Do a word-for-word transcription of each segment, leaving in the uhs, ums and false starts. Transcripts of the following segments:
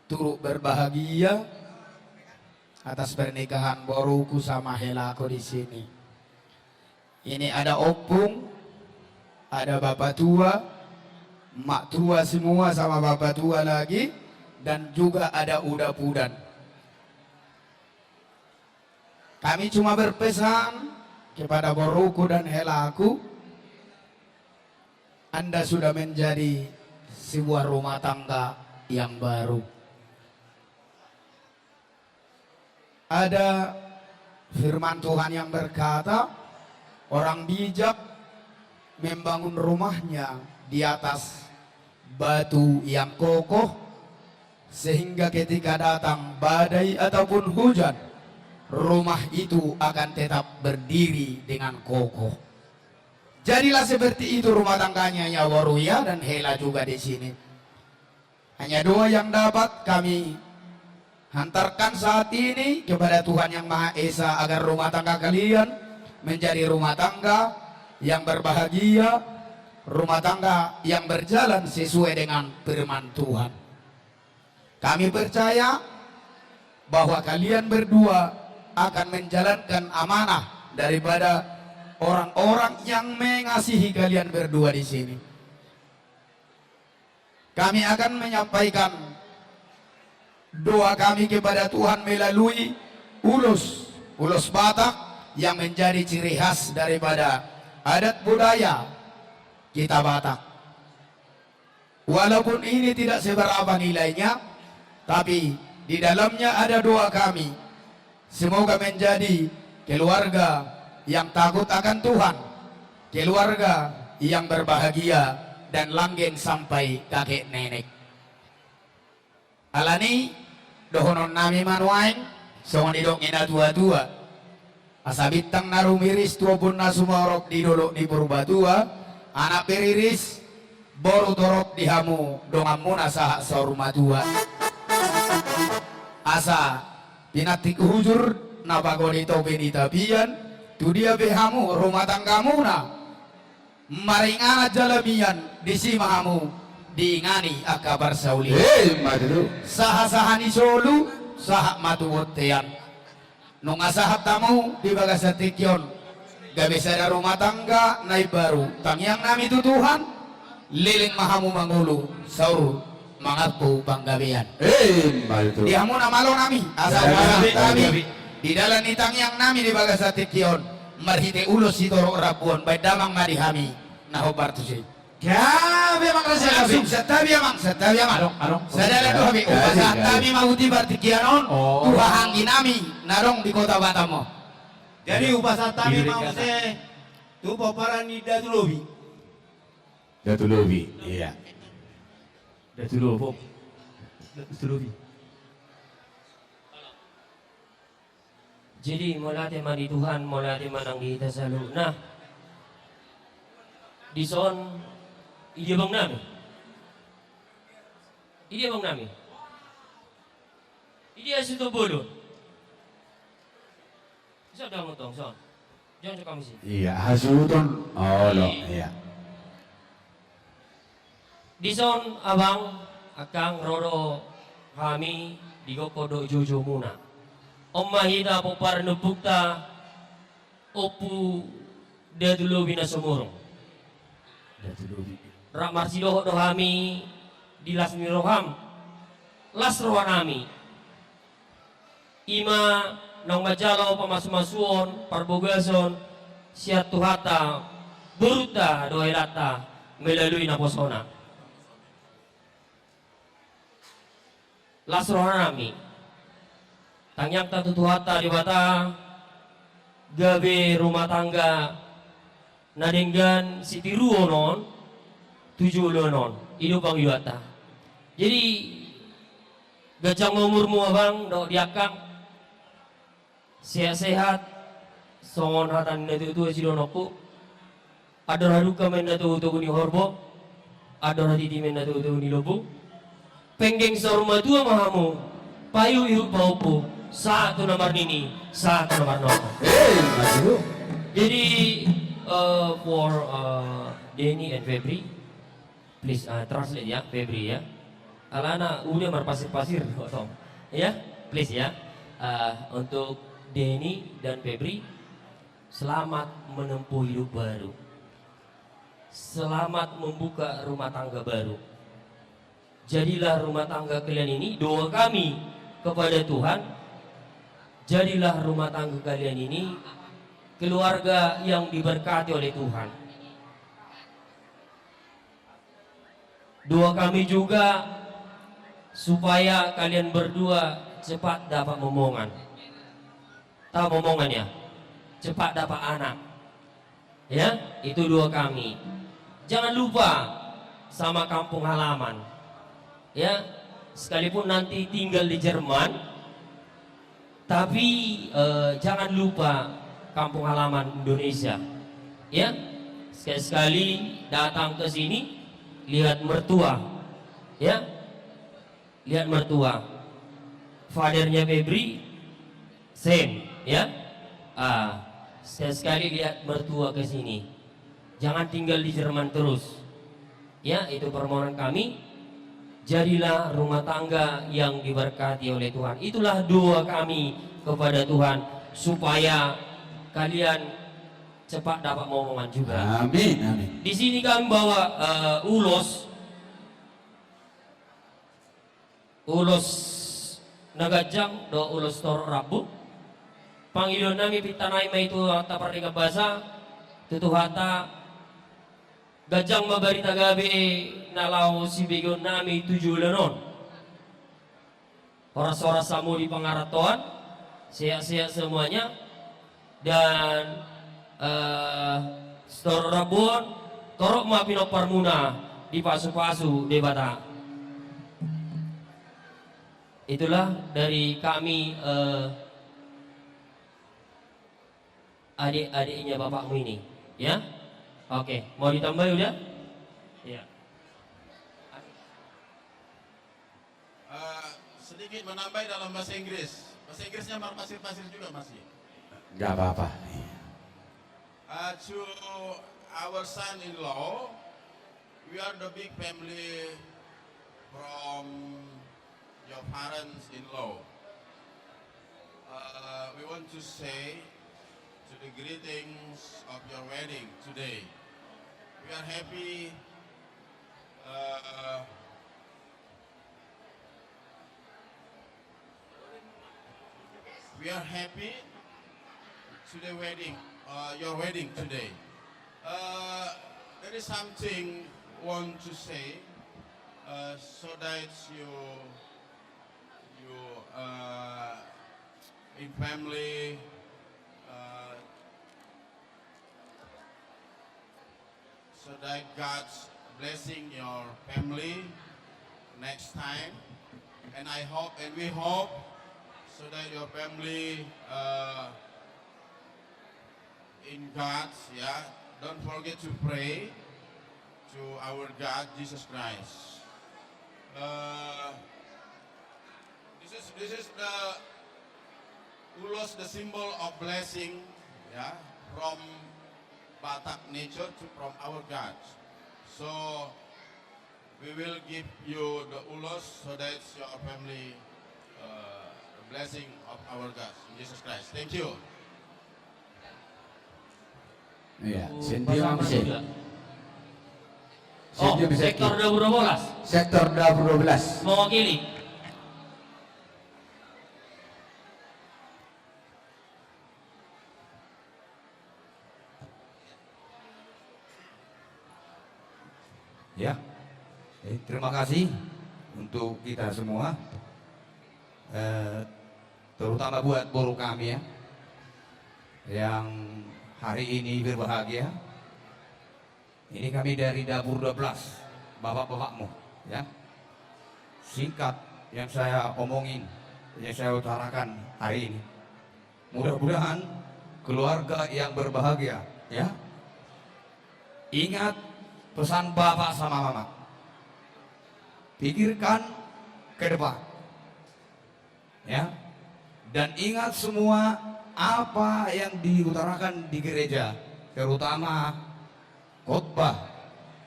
Turut berbahagia atas pernikahan boruku sama helaku di sini. Ini ada ompung, ada bapak tua, mak tua semua sama bapak tua lagi, dan juga ada uda pudan. Kami cuma berpesan kepada boruku dan helaku, Anda sudah menjadi sebuah rumah tangga yang baru. Ada firman Tuhan yang berkata, orang bijak membangun rumahnya di atas batu yang kokoh, sehingga ketika datang badai ataupun hujan, rumah itu akan tetap berdiri dengan kokoh. Jadilah seperti itu rumah tangganya, ya, boru, ya, dan hela juga di sini. Hanya doa yang dapat kami hantarkan saat ini kepada Tuhan Yang Maha Esa, agar rumah tangga kalian menjadi rumah tangga yang berbahagia, rumah tangga yang berjalan sesuai dengan firman Tuhan. Kami percaya bahwa kalian berdua akan menjalankan amanah daripada orang-orang yang mengasihi kalian berdua di sini. Kami akan menyampaikan doa kami kepada Tuhan melalui ulos, ulos Batak yang menjadi ciri khas daripada adat budaya kita Batak. Walaupun ini tidak seberapa nilainya, tapi di dalamnya ada doa kami. Semoga menjadi keluarga yang takut akan Tuhan, keluarga yang berbahagia dan langgeng sampai kakek nenek. Alani, dohonon nami ma nuaeng, songon nidok ni na tua-tua. Asa bintang na rumiris tu ombun na sumorop di dolok ni Purbatua, anak pe riris, boru torop di hamu donganmuna sahat saur matua. Asa pinantik hujur na pagoni topi ni tapian, tu dia pe hamu rumah tanggamuna maringanan jala mian, disi ma hamu diingani angka parsaulian. Eh, ima tutu. Sahat-sahat ni solu, sahat ma tu bontean. Nunga sahat hamu di bagasan tingki on, gabe sada rumah tangga na imbaru. Tangiang nami tu Tuhan, leleng ma hamu mangolu saur mangarpu panggabean. Eh, ima tutu. Di hamu na malo nami, asa upasahat hami di dalan ni tangiang nami di bagasan tingki on, marhite ulos sitorop rambu on, baen damang ma di hami na hombar tusi. Gabe, amang raja, gabe. Langsung, santabi, amang, santabi, amang. Adong, adong. Sada, dua, gabe. Upasahat hami ma di partingkian on tu haha anggi nami na adong di Kota Batam on. Jadi, upasahat hami ma muse tu pomparan ni Datu Lobi. Datu Lobi, iya. Datu Lobi. Datu Lobi. Jadi, mauliate ma di Tuhan, mauliate ma nang di hita saluhutna. Dison, i dia abang nami? I dia abang nami? I dia hasuhuton bolon? Dison do hamu tong, son. Jongjong hamu disi. Iya, hasuhuton. Olo, iya. Dison abang, angkang, ro do hami di gokhon dohot joujou muna. On ma hita pomparan ni ompunta, Ompu Datu Lobi na sumurung. Datu Lobi. Rap marsidohot do hami di las ni roham, las roha nami. Ima naung manjalo pamasumasuon, parbagason sian Tuhanta, borunta dohot helanta melalui naposona. Las roha nami. Tangiangta tu Tuhanta Debata, gabe rumah tangga na denggan sitiruon on tu joloan on, i do pangidoanta. Jadi, ganjang ma umurmu abang dohot di angkang, sehat-sehat, songon hata ni natuatua sidohononku, andor hadungka ma inna togutogu ni horbo, andor hatiti ma inna togutogu ni lombu. Penggeng saur matua ma hamu, pairuirui pahompu, sahat tu na marnini, sahat tu na marnono. Eh, ima tutu. Jadi, eh, for, eh, Denny and Febri, please, eh, translate ya, Febri ya. Alana udah marpasir-pasir, potong. Ya, please ya. Eh, untuk Denny dan Febri, selamat menempuh hidup baru. Selamat membuka rumah tangga baru. Jadilah rumah tangga kalian ini, doa kami kepada Tuhan, jadilah rumah tangga kalian ini keluarga yang diberkati oleh Tuhan. Doa kami juga supaya kalian berdua cepat dapat momongan. Tahu momongan ya? Cepat dapat anak. Ya, itu doa kami. Jangan lupa sama kampung halaman. Ya, sekalipun nanti tinggal di Jerman, tapi, eh, jangan lupa kampung halaman Indonesia. Ya, sekali-sekali datang ke sini, lihat mertua. Ya, lihat mertua. Fathernya Febri, same, ya. Ah, sekali-sekali lihat mertua ke sini. Jangan tinggal di Jerman terus. Ya, itu permohonan kami. Jadilah rumah tangga yang diberkati oleh Tuhan. Itulah doa kami kepada Tuhan supaya kalian cepat dapat momongan juga. Amin, amin. Di sini kami bawa, eh, ulos. Ulos na ganjang dohot ulos torop rambu. Pangidoan nami pinta nai ma i tu Amanta Pardenggan Basa, tu Tuhanta, ganjang ma barita gabe na laho sibegeon nami tu joloan on. Horas-horas hamu di pangarantoan, sehat-sehat semuanya. Dan, eh, sitorop rambu on, torop ma pinomparmuna dipasu-pasu Debata. Itulah dari kami, eh, adik-adiknya bapakmu ini, ya. Oke, mau ditambahi udah? Iya. Eh, sedikit menambahi dalam bahasa Inggris. Bahasa Inggrisnya marpasir-pasir juga masih. Nggak apa-apa. Uh, to our son-in-law, we are the big family from your parents-in-law. Uh, we want to say to the greetings of your wedding today. We are happy, uh, We are happy to the wedding, uh, your wedding today. Uh, there is something want to say, uh, so that you, you, uh, in family, uh, so that God's blessing your family next time. And I hope, and we hope, so that your family, uh, in God, yeah, don't forget to pray to our God, Jesus Christ. Uh, this is, this is the Ulos, the symbol of blessing, yeah, from Batak nature to, from our God. So, we will give you the ulos so that your family, uh, the blessing of our God, Jesus Christ. Thank you. Iya, senti ma muse. Oh, sektor dapur dua belas. Sektor dapur dua belas. Mewakili. Ya, eh, terima kasih untuk kita semua, eh, terutama buat boru kami ya, yang hari ini berbahagia. Ini kami dari dapur dua belas, bapak-bapakmu, ya. Singkat yang saya omongin, yang saya utarakan hari ini. Mudah-mudahan keluarga yang berbahagia, ya. Ingat pesan bapak sama mama. Pikirkan ke depan. Ya. Dan ingat semua apa yang diutarakan di gereja, terutama khotbah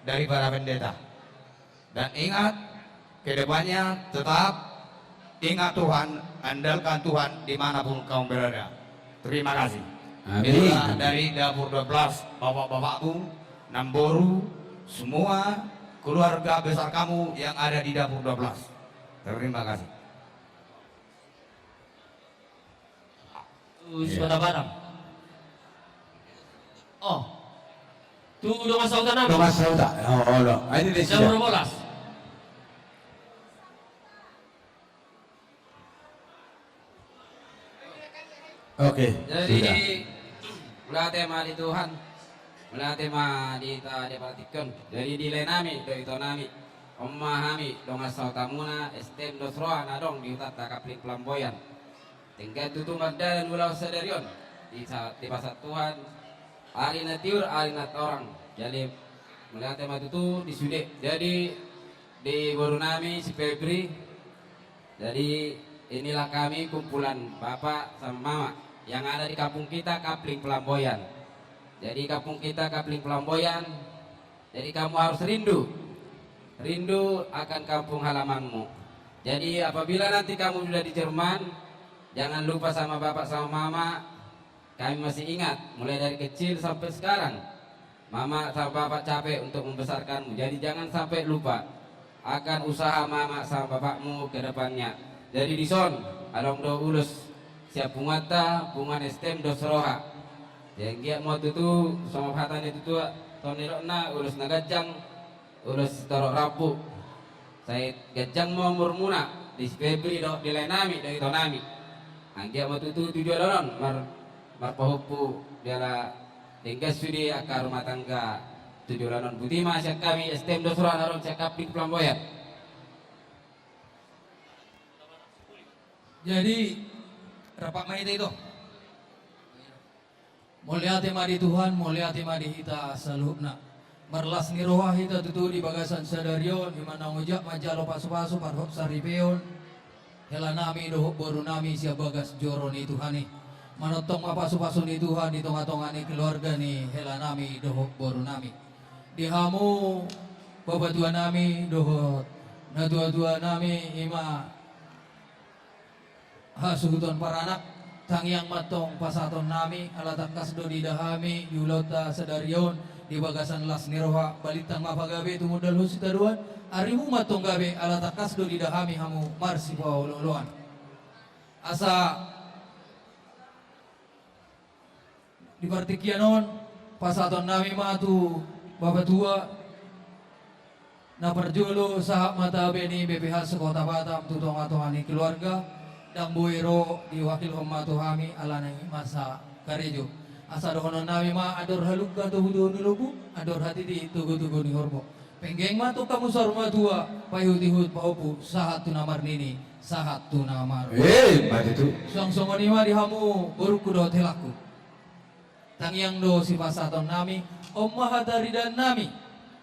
dari para pendeta. Dan ingat, Kedepannya tetap ingat Tuhan, andalkan Tuhan dimanapun kamu berada. Terima kasih. Amin. Itulah dari Dapur dua belas, bapak-bapakku, namboru, semua keluarga besar kamu yang ada di Dapur dua belas. Terima kasih. Tu Sibata Padang. Oh. Tu dongan sahuta nami. Dongan sahuta. Oh, oh, no. Ah, ini dei Dapur dua belas. Oke, jadi, sudah. Mauliate ma di Tuhan. Mauliate ma di hita di partingkian. Jadi di lae nami, dohot ito nami. On ma hami dongan sahutamuna, S T M dos roha na adong di hutanta Kapling Pelamboyan. Denggan tutu mardalan ulaon sadari on. Di sa-, dipasahat Tuhan ari na tiur, ari na torang. Jadi mauliate ma tutu di sude. Jadi di boru nami si Febri. Jadi inilah kami kumpulan bapak sama mama yang ada di kampung kita, Kapling Pelamboyan. Jadi kampung kita Kapling Pelamboyan. Jadi kamu harus rindu, rindu akan kampung halamanmu. Jadi apabila nanti kamu sudah di Jerman, jangan lupa sama bapak sama mama. Kami masih ingat, mulai dari kecil sampai sekarang, mama sama bapak capek untuk membesarkanmu. Jadi jangan sampai lupa akan usaha mama sama bapakmu ke depannya. Jadi dison, adong do ulos sian punguanta, punguan S T M dos roha. Jadi anggiat ma tutu, songon hata ni tutua, songon nidokna, ulos na ganjang, ulos torop rambu. Sai ganjang ma umurmuna, di si Febri dohot di lae nami, dohot ito nami. Anggiat ma tutu tu joloan on, mar-, marpahompu jala denggan sude angka rumah tangga tu joloan on. Botima sian hami S T M dos roha na ro sian Kapling Pelamboyan. Jadi, rap ma hita ito. Mauliate ma di Tuhan, mauliate ma di hita saluhutna. Marlas ni roha hita tutu di bagasan sadari on, ima naung ojak manjalo pasupasu, parhot saripeon hela nami dohot boru nami sian bagas joro ni Tuhan i. Manongtong ma pasupasu ni Tuhan di tongatonga ni keluarga ni hela nami dohot boru nami. Di hamu bapatua nami dohot natuatua nami, ima hasuhuton paranak, tangiang ma antong pasahaton nami, ala tangkas do diida hami di ulaonta sadari on, di bagasan las ni roha, balintang ma pagabe tumundalhon sitadoan, arimu ma antong gabe, ala tangkas do diida hami hamu marsipaolooloan. Asa di partingkian on, pasahaton nami ma tu bapatua, na parjolo sahat ma tabe ni B P H se-Kota Batam tu tongatonga ni keluarga, ndang boi ro, diwakilhon ma tu hami, alana i masa karejo. Asa dohonon nami ma, andor halumpang tobu-tobu ni lombu, andor hatiti togu-togu ni horbo. Penggeng ma antong hamu saur matua, paihut-ihut pahompu, sahat tu na marnini, sahat tu na mar. Eh, ima tutu. Suang songon i ma di hamu borungku dohot helangku. Tangiang do sipasahaton nami, on ma hata ridaan nami,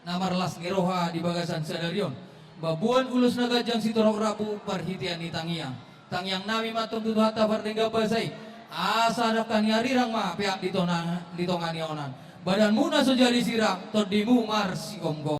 na marlas ni roha di bagasan sadari on. Mamboan ulos na ganjang sitorop rambu, marhitean ni tangiang. Tangiang nami ma antong tu Tuhanta pardenggan basa i. Asa dangka ni arirang ma peak di tona-, di tonga ni onan. Badanmuna so jadi sirang, tondimu marsigomgom.